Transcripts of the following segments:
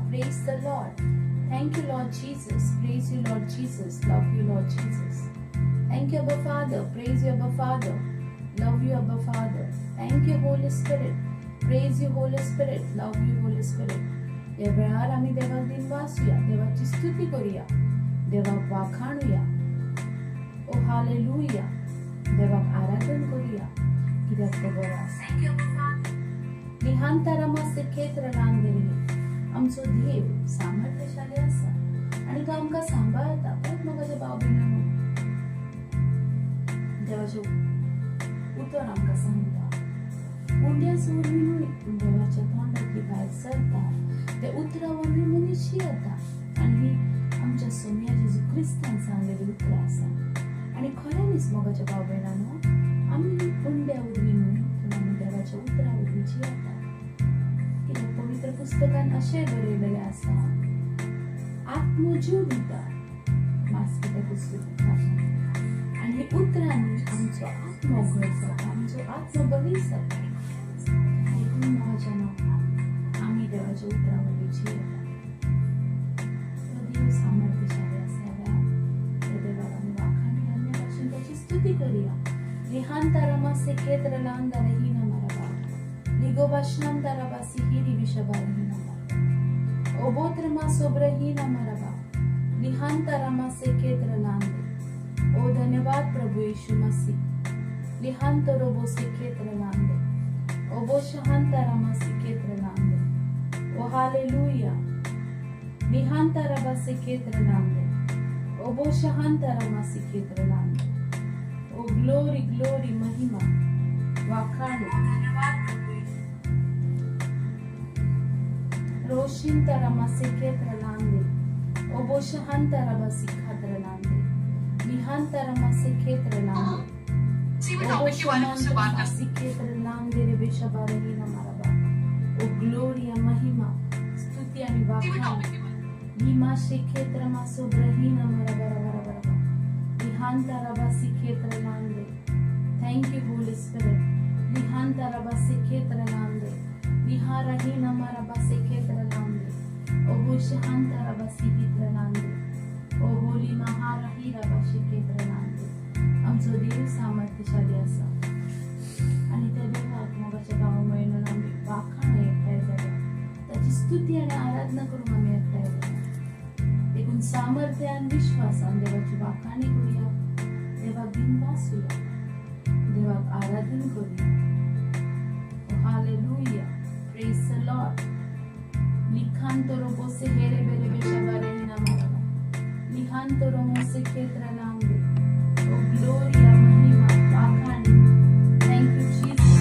Praise the Lord. Thank you Lord Jesus. Praise you Lord Jesus. Love you Lord Jesus. Thank you Abba Father. Praise you Abba Father. Love you Abba Father. Thank you Holy Spirit. Praise you Holy Spirit. Love you Holy Spirit. ह्या वेळार आमी देवाक दिनवासूया, देवाची स्तुती करूया, देवाक वाखाणुया. ओ hallelujah. देवाक आराधन करूया कित्याक तो बरो आसा. निहांतरामा क्षेत्र लांदेरी आमचो देव सामर्थ्यशाली आसा आनी तो आमकां सांबाळता. परत मोगाच्या भाव भयणांनो, देवाचें उतर आमकां सांगता, उंड्याच वरवीं न्हय पूण देवाच्या तोंडांतली भायर सरता त्या उतरां वरवीं मनीस जियेता. आनी ही आमच्या सोम्या जेजू क्रिस्तान सांगलेली उतरां आसा. आनी खऱ्यांनीच मोगाच्या भाव भयणांनो, आमी उंड्या वरवीं न्हय पूण आमी देवाच्या उतरां वरवीं जियेता. कित्याक पवित्र पुस्तकान अशें बरयलेलें आसा, आत्मो जीव दिता, मास कित्याक उस्तूक. आनी ही उतरांनी आमचो आत्मो घट जाता, आमचो आत्मो बळी जाता. देखून मोगाच्यानो आमी देवाच्या उतरां वरवीं जियेता. तो देव सामर्थ्यशाली आसा. ह्या त्या देवाक आमी वाखाणुया आनी भाशेन ताची स्तुती करूया. रिहांतरामा सेखेत्र लांदरहीन मरबा लिगोबाश्नांतराबा सिहिरी विशबारहीन मरबा ओबोत्रमा सोब्रहीन मरबा लिहांतरामा सेखेत्र लांदे. ओ धन्यवाद प्रभु यीशु मसीह. लिहांतरोबो सेखेत्र लांदे ओबो शहांतरामा सिखेत्र लांदे. ओ हालेलुया. लिहांतराबा सेखेत्र लांदे ओबो शहांतरामा सिखेत्र लांदे. ओ ग्लोरी ग्लोरी महिमा वाखाणू. रोशिंतरामा सेखेत्र लांदे ओबो शहांतराबा सिखात्र लांदे लिहांतरामा सेखेत्र लांदे किसी भी टॉपिक के बारे में उससे बात कर सिखेत्र लांदे रे बेशबारहीना मरबा. ओ ग्लोरिया महिमा स्तुती आणि किसी भी वाखाण. टॉपिक के बारे में भीमा क्षेत्र मा सोब्रहीना मरबा रबा रबा रबा लिहांतराबा सिखेत्र लांदे. Thank you Holi spirit. लिहांतराबा सिखेत्र लांदे लिहारहीना मरबा सिखेत्र लांदे ओ होशहांतराबा सिहित्र लांदे ओ होली महारही रबा सिखेत्र लांदे. आमचो देव सामर्थ्यशाली आसा आनी त्या देवाक मोगाच्या भाव म्हणून आमी वाखाण एकठांय जाल्या, ताची स्तुती आनी आराधना करूंक आमी एकठांय जाल्या. देखून सामर्थ्य आनी विश्वासान देवाची वाखाणी करूया, देवाक दिनवासूया, देवाक आराधन करूया. हालेलुया. Praise the Lord. लिखांतरो बोसे हेरे बेरे बेशबारहीना मरबा लिहांतरो मोसे क्षेत्र लांदे. ओ ग्लोरिया महिमा वाखाणी. Thank you Jesus.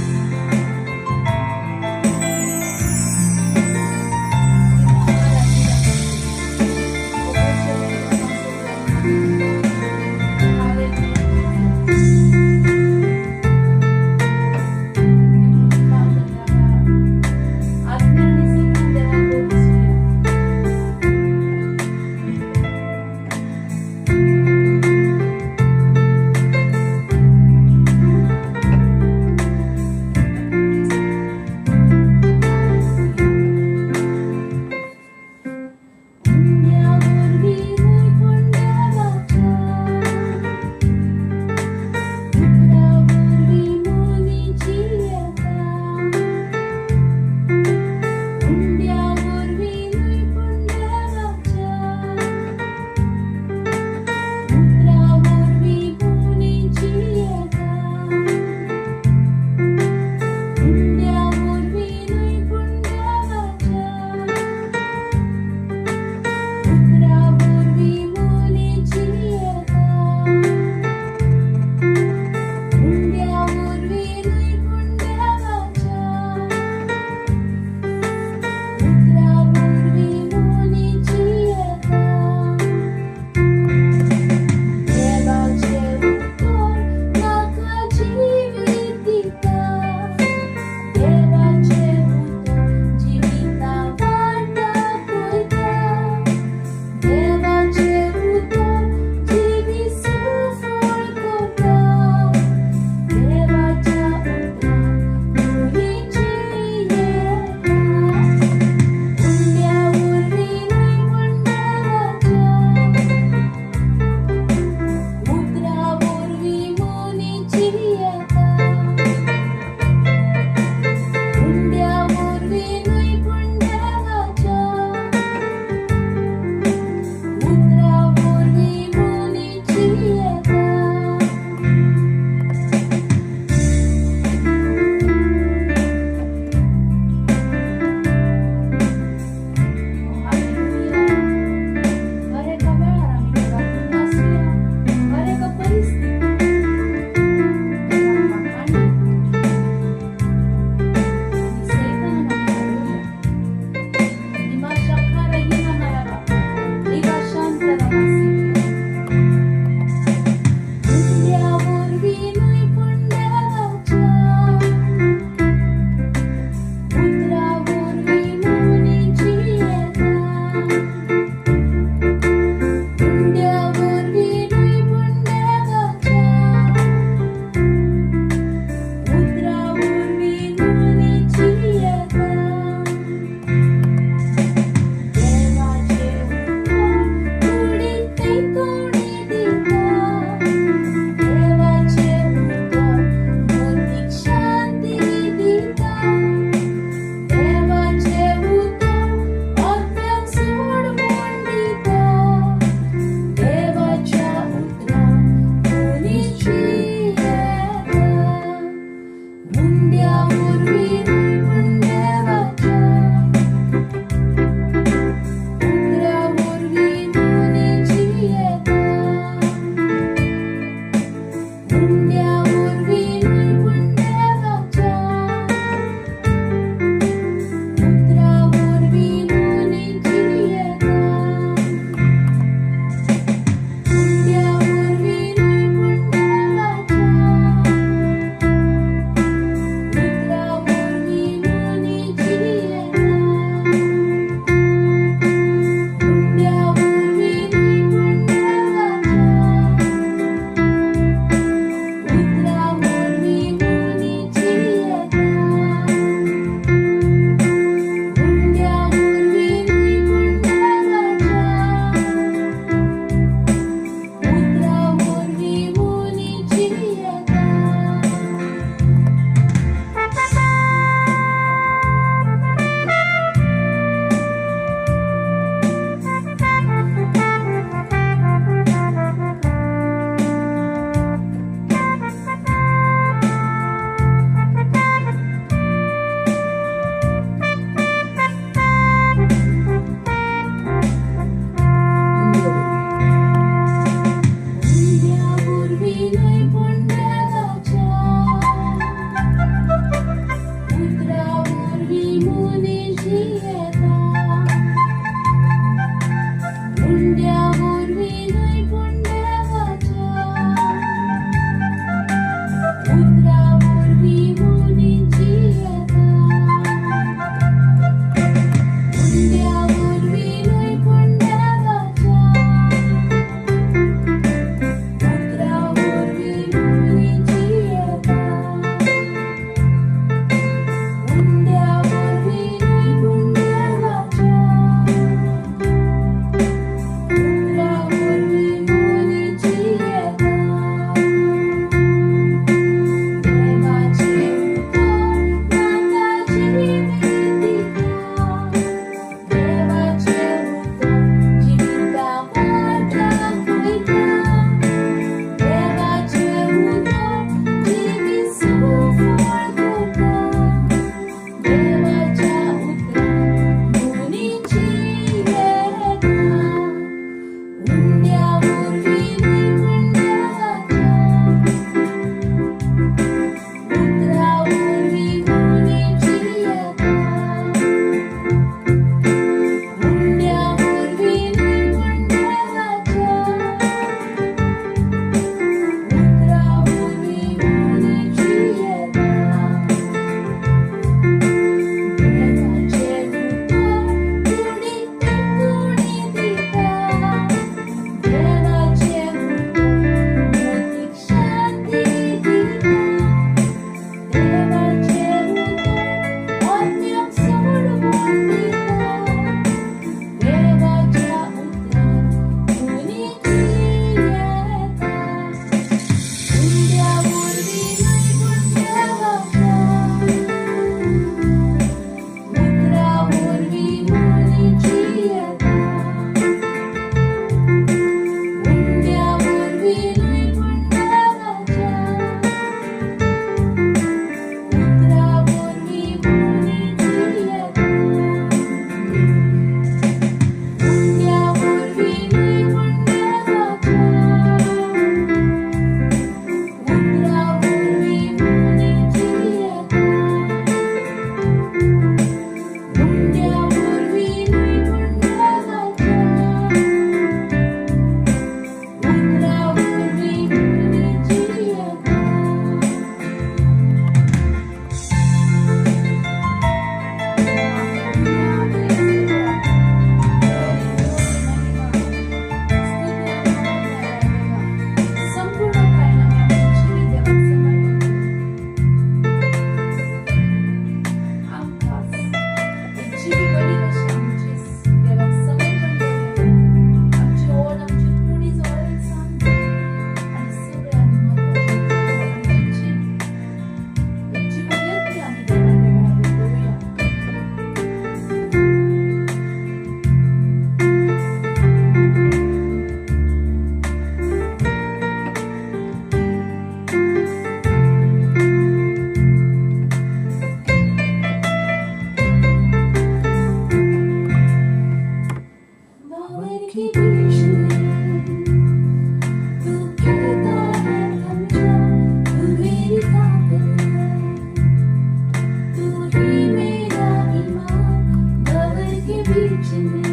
में।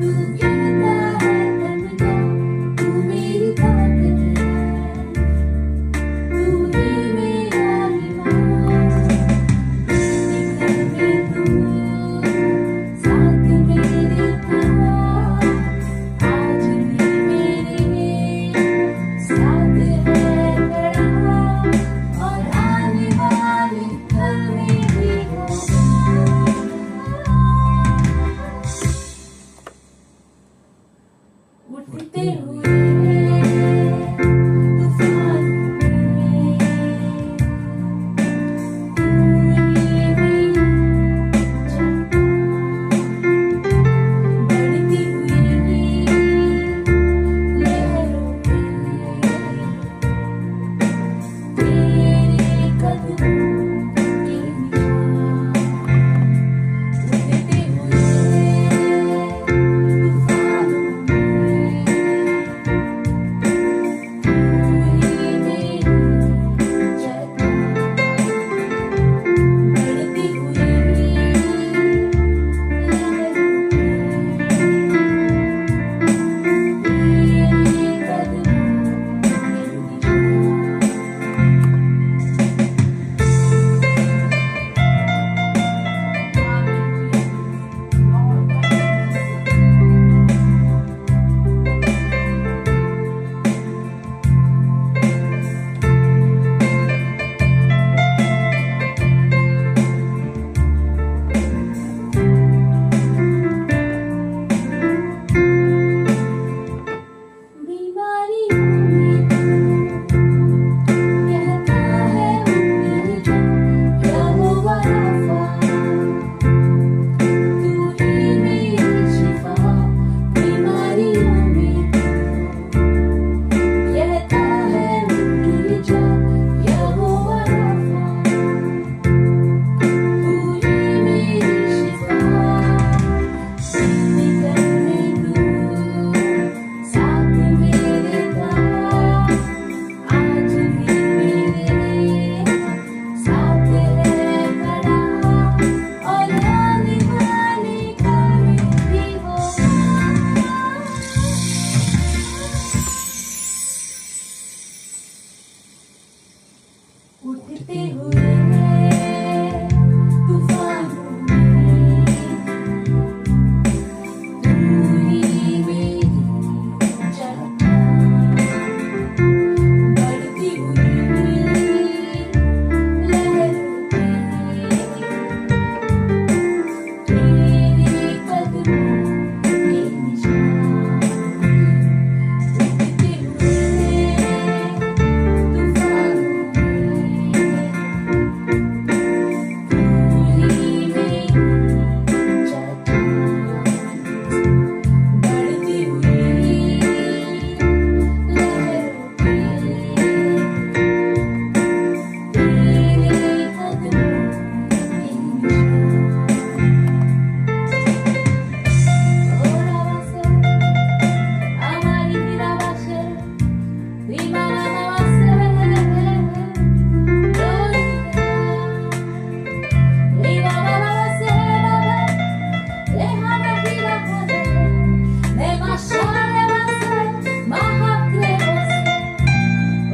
तू कहता है थम जा, तू मेरी ताकत है, तू ही मेरा निवास। घर में तू साथ मेरे था, आज भी मेरे साथ है खड़ा, और आने वाले कल में भी होगा। उठते हुए तूफान में तू ही मेरी चट्टान, बढ़ती हुई लहरों में तेरे कदमों के निशान। उठते हुए तूफानों में तू ही मेरी चट्टान, बढ़ती हुई लहरों में तेरे कदमों के निशान। Hallelujah. Lord, thank you, Jesus. बीमारियों में तू कहता है उठ जा, यहोवा राफा, तू ही मेरी शिफा। बीमारियों में तू कहता है उठ जा, यहोवा राफा, तू ही मेरी शिफा। घर में तू साथ मेरे था, आज भी मेरे साथ है खड़ा, और आने वाले कल में भी होगा। उठते हुए तूफानों में तू ही मेरी चट्टान, बढ़ती हुई लहरों में तेरे कदमों के निशान। उठते हुए तूफानों में तू ही मेरी चट्टान, बढ़ती हुई लहरों में तेरे कदमों के निशान। ओ रावासे, हमारी रावासे,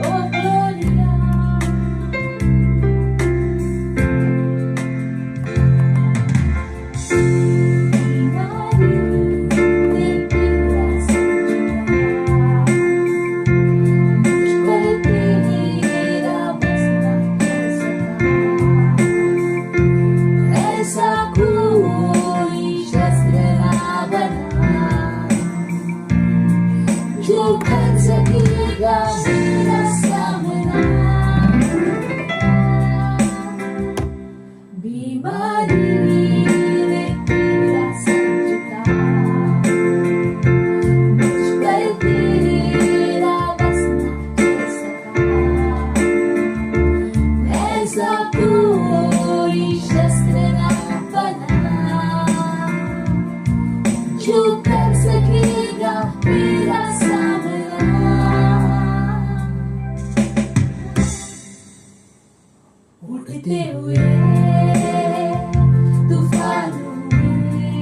Oh gloria. बीमारी ने तेरा सच मुझ पर तेरा बसना सका, ऐसा कोई शस्त्र ना बना जो कर सकेगा मेरा सामना। बीमारी ने तेरा सच मुझ पर तेरा बसना सका, ऐसा कोई शस्त्र ना बना जो कर सकेगा मेरा सामना। उठते हुए तूफानों में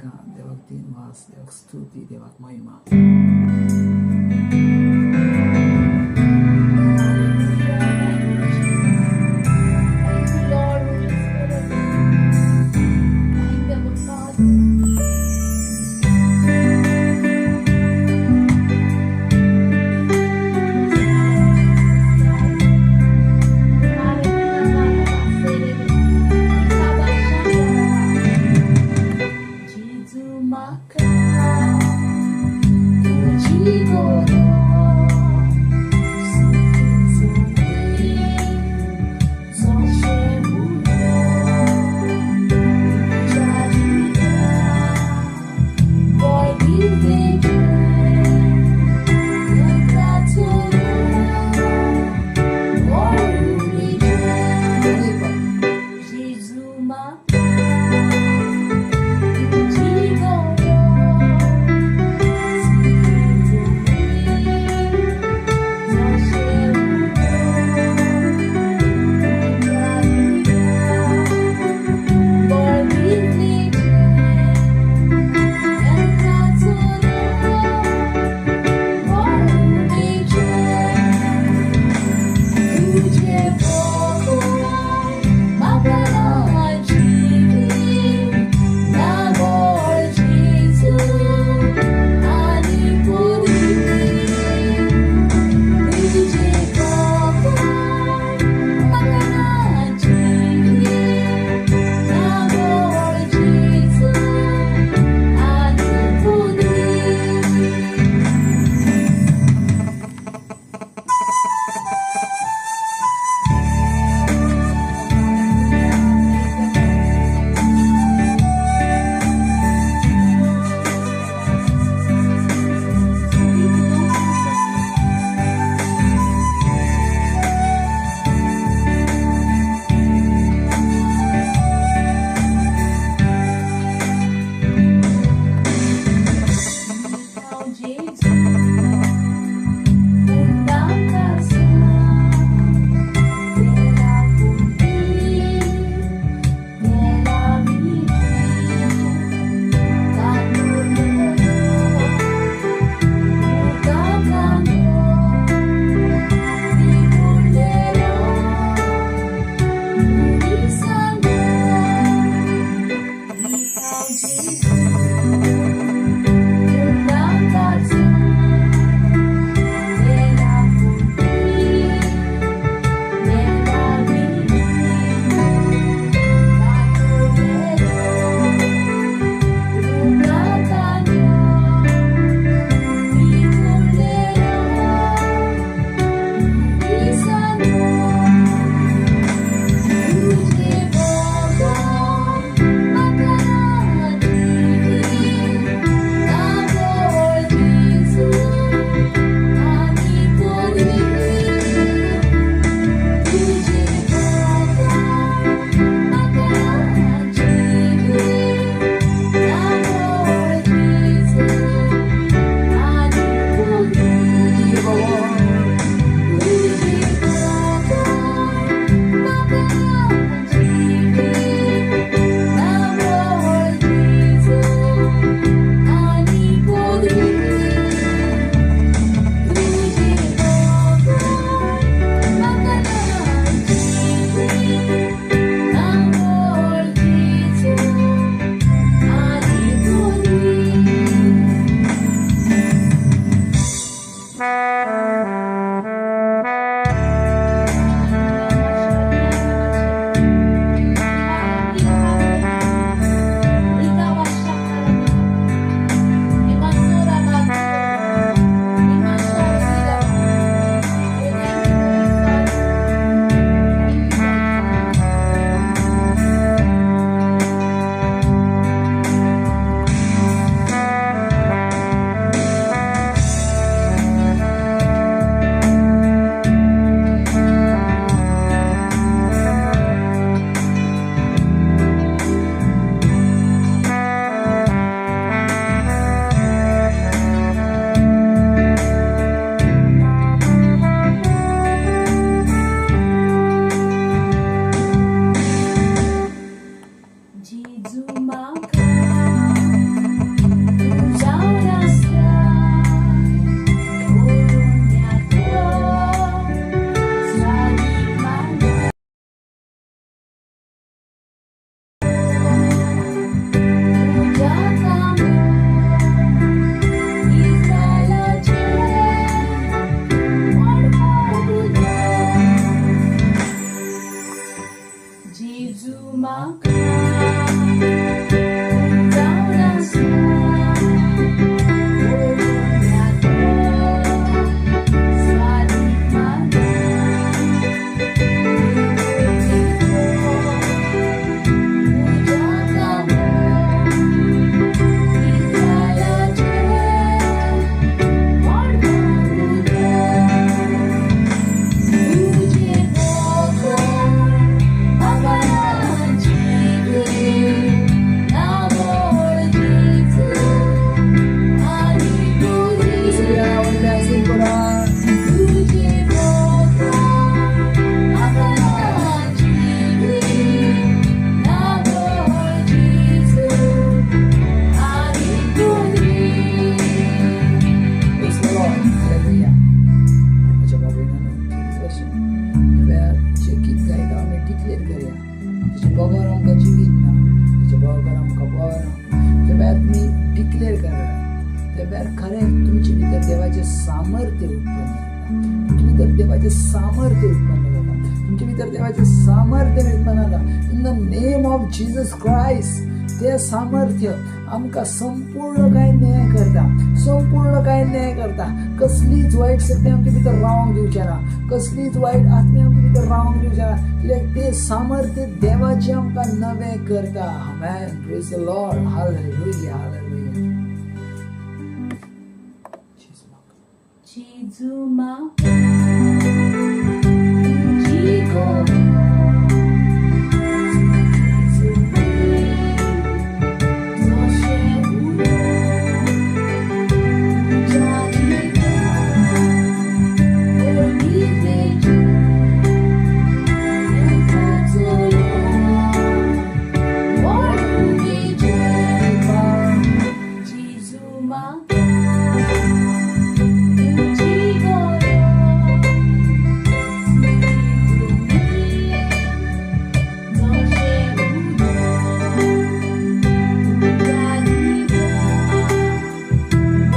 गान, देवाक दिनवास, देवाक स्तुती, देवाक महिमा. Hallelujah. Thank you, Jesus. Thank you, Lord, Holy Spirit. Thank you, our Father. जेजू म्हाका तुजी देवाचें सामर्थ्य उत्पन्न जाता, तुमचे भितर देवाचें सामर्थ्य उत्पन्न जाता, तुमचे भितर देवाचें सामर्थ्य उत्पन्न जाता. In the name of Jesus Christ तें सामर्थ्य आमकां संपूर्ण काय न्याय करता, संपूर्ण काय न्याय करता. कसलीच वायट शक्ती आमचे भितर रावंक दिवचें ना, कसलीच वायट आत्मे आमचे भितर रावंक दिवचें ना, कित्याक तें सामर्थ्य देवाचें आमकां नवें करता. आमेन. Praise the Lord. Hallelujah, hallelujah. जेजू म्हाका तुजी गरज, जशें उलोवं तुज्या जिवाक ओलिवेचें तांकां चलोवं वळुवेचें. जेजू म्हाका तुजी गरज, जशें उलोवं तुज्या जिवाक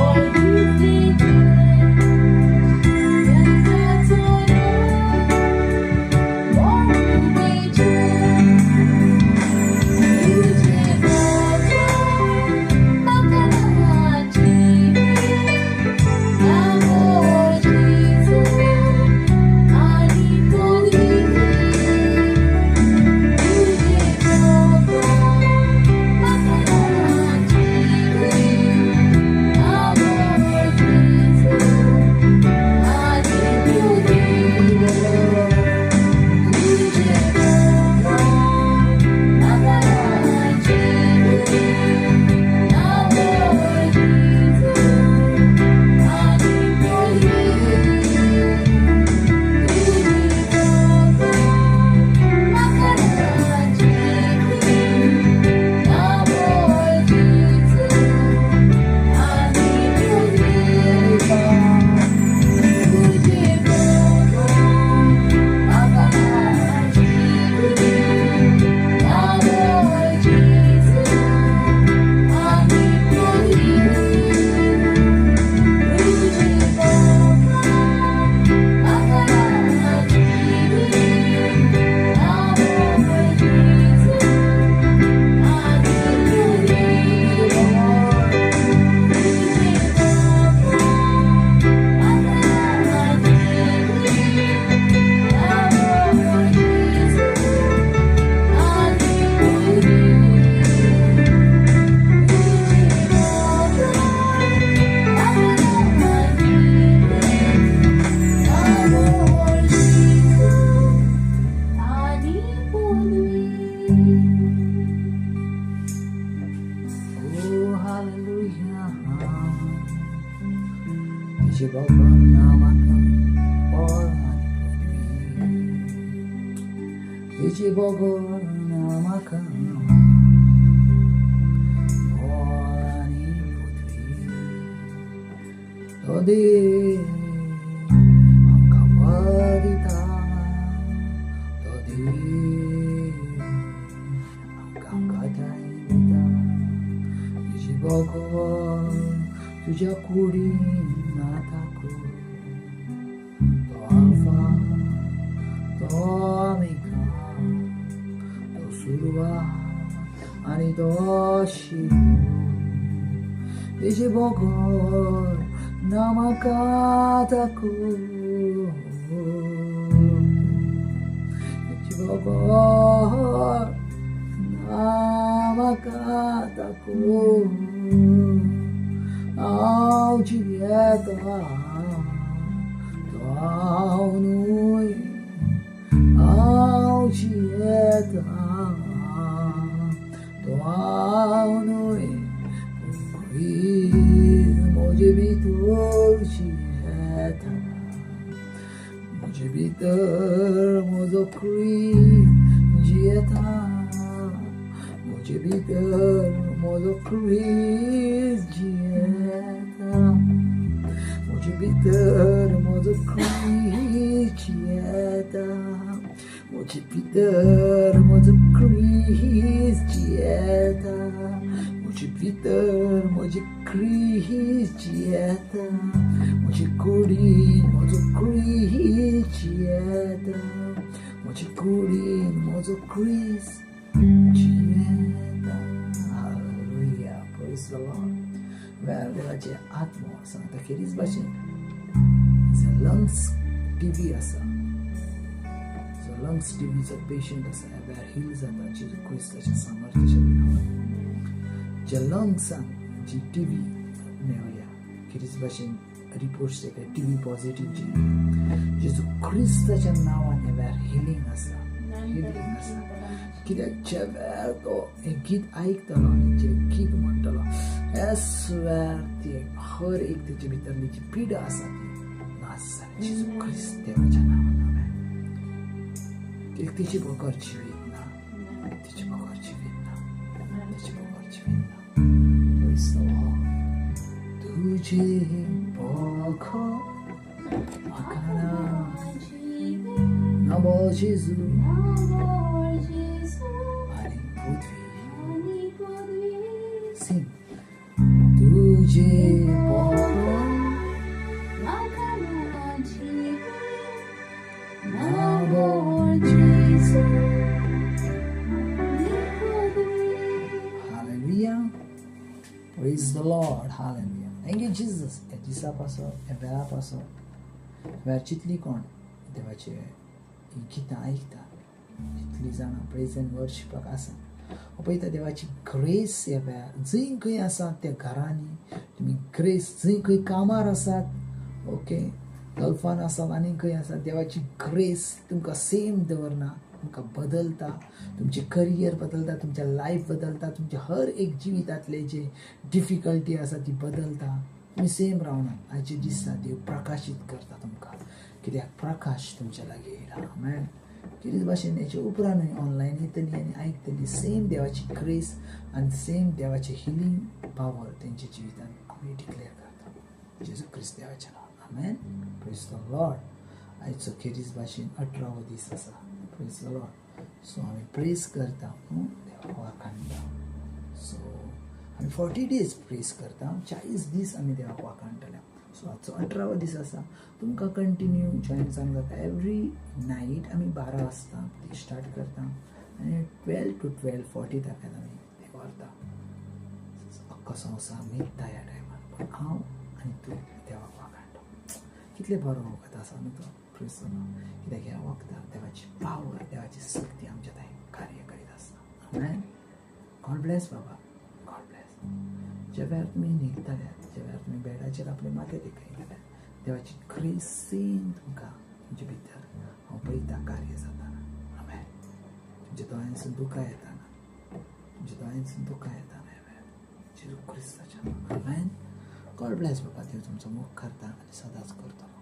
ओलिवेचें तांकां चलोवं वळुवेचें. तुजें बगर म्हाका जिणें ना गो जेजू आनी पदवी. तुजें बगर म्हाका जिणें ना गो जेजू आनी पदवी. तुजें बगर म्हाका जिणें ना गो जेजू आनी पदवी. तुजें बगर म्हाका जिणें ना गो जेजू आनी पदवी. तुजें बगर म्हाका जिणें ना गो जेजू आनी पदवी. तुजें बगर म्हाका जिणें ना गो जेजू आनी पदवी. तुजें बगर म्हाका जिणें ना गो जेजू आनी पदवी. तुजें बगर म्हाका जिणें ना गो जेजू आनी पदवी. Oh, hallelujah. तुजें बगर ना म्हाका बळ आनी पदवी, तुजें बगर ना म्हाका बळ आनी पदवी. तो देव आमकां बळ दिता, तो देव आमकां घटाय दिता. तुजें बगर तुज्या कुडीन ना ताको, तो आल्फा तो ओमेगा, तो सुरवात आनी तो शेवट. तुजें बगर ना म्हाका ताको, तुजें बगर ना म्हाका ताको. हांव जियेता तो हांव न्हय, हांव जियेता तो हांव न्हय, पूण क्रिस्त म्हजे भितर जियेता. म्हजे भितर म्हजो क्रिस्त जियेता, म्हजे भितर म्हजो क्रिस्त जियेता, म्हजे भितर म्हजो क्रिस्त जियेता, म्हजे भितर म्हजो क्रिस्त जियेता, म्हजे भितर म्हजी क्रिस्त जियेता, म्हजी कुडीन म्हजो क्रिस्त जियेता, म्हजी कुडीन म्हजो क्रिस्त जियेता. Hallelujah, praise the Lord. वेळार देवाचे आत्मो सांगता खेरीज भाशेन लंग्स टीबी आसा, सो लंग्स टीबीचो पेशंट आसा, ह्या वेळार हील जाता जेजू क्रिस्ताच्या सामर्थ्याच्या नांवान. ज्या लंग्सान जी टीबी मेळया खेरीज भाशेन रिपोर्ट्स येता टीबी पॉझिटीव जी, जेजू क्रिस्ताच्या नांवान ह्या वेळार हिलींग आसा, हिलींग आसा. कित्याक ज्या वेळार तो हें गीत आयकतलो आनी जें गीत म्हणटलो ह्याच वेळार ती हर एक तेचे भितरली जी पिडा आसा ती नाश जाली जेजू क्रिस्त देवाच्या नांवान. आमेन. कित्याक तेची बगर जिवीत ना, तेची बगर जिवीत ना, तेची बगर जिवीत ना. Praise the Lord. तुझे बगर म्हाका ना बोल जेजू आनी पृथ्वी. सिंग. तुझे बगर ना बोल जेजू. Hallelujah. Praise the Lord. Hallelujah. Thank you, Jesus. ह्या दिसा पासो, ह्या वेळा पासो, वेळार जितली कोण देवाचे हीं गितां आयकता, जितलीं जाणां प्रेज एंड वर्शिपाक आसा, हांव पळयता देवाची ग्रेस ह्या वेळार जंय खंय आसा त्या घरांनी तुमी ग्रेस, जंय खंय कामार आसात, ओके, गल्फान आसात आनी खंय आसात, देवाची ग्रेस तुमकां सेम दवरना, तुमकां बदलता, तुमचें करियर बदलता, तुमचें लायफ बदलता, तुमचें हर एक जिवितांतले जे डिफिकल्टी आसा ती बदलता. तुमी सेम रावना. आयचे दिसा देव प्रकाशीत करता तुमकां, कित्याक प्रकाश तुमच्या लागीं येयला. आमेन. कितें भाशेन हेचे उपरांतूय ऑनलायन येतली आनी आयकतली सेम देवाची ग्रेस आनी सेम देवाचें हिलींग पावर तेंच्या जिवितांत आमी डिक्लेर करता जेजू क्रिस्त देवाच्या नांवान. आमेन. Praise the Lord. आयचो खेरीज भाशेन 18वो दीस आसा. Praise the Lord. सो आमी प्रेज करता, देवाक वाखाणटा. सो आमी 40 डेज प्रेज करता, 40 दीस आमी देवाक वाखाणटले. सो आजचो 18वो दीस आसा. तुमकां कंटिन्यू जॉयन जावंक जाता. एवरी नायट आमी 12 वाजता ती स्टार्ट करता आनी 12 to 12:40 तक आमी ते व्हरता. अख्खो संवसार न्हिदता ह्या टायमार, पूण हांव आनी तूं देवाक वाखाणटा. कितले बरो वखद आसा न्हू तो. Praise the Lord. कित्याक ह्या वखदार देवाची पावर, देवाची शक्ती आमच्या थंय कार्य करीत आसता. आमेन. गॉड ब्लेस बाबा, गॉड ब्लेस. ज्या वेळार तुमी न्हिदतले, ज्या वेळार तुमी बेडाचेर आपले माथें तेकयतले, देवाची ग्रेसीन तुमकां तुमचे भितर हांव पळयता कार्य जाताना. आमेन. तुमच्या दोळ्यांसून दुकां येताना, तुमच्या दोळ्यांसून दुकां येताना ह्या वेळार जेजू क्रिस्ताच्या. आमेन. गॉड ब्लेस बाबा. देव तुमचो मोग करता आनी सदांच करतलो.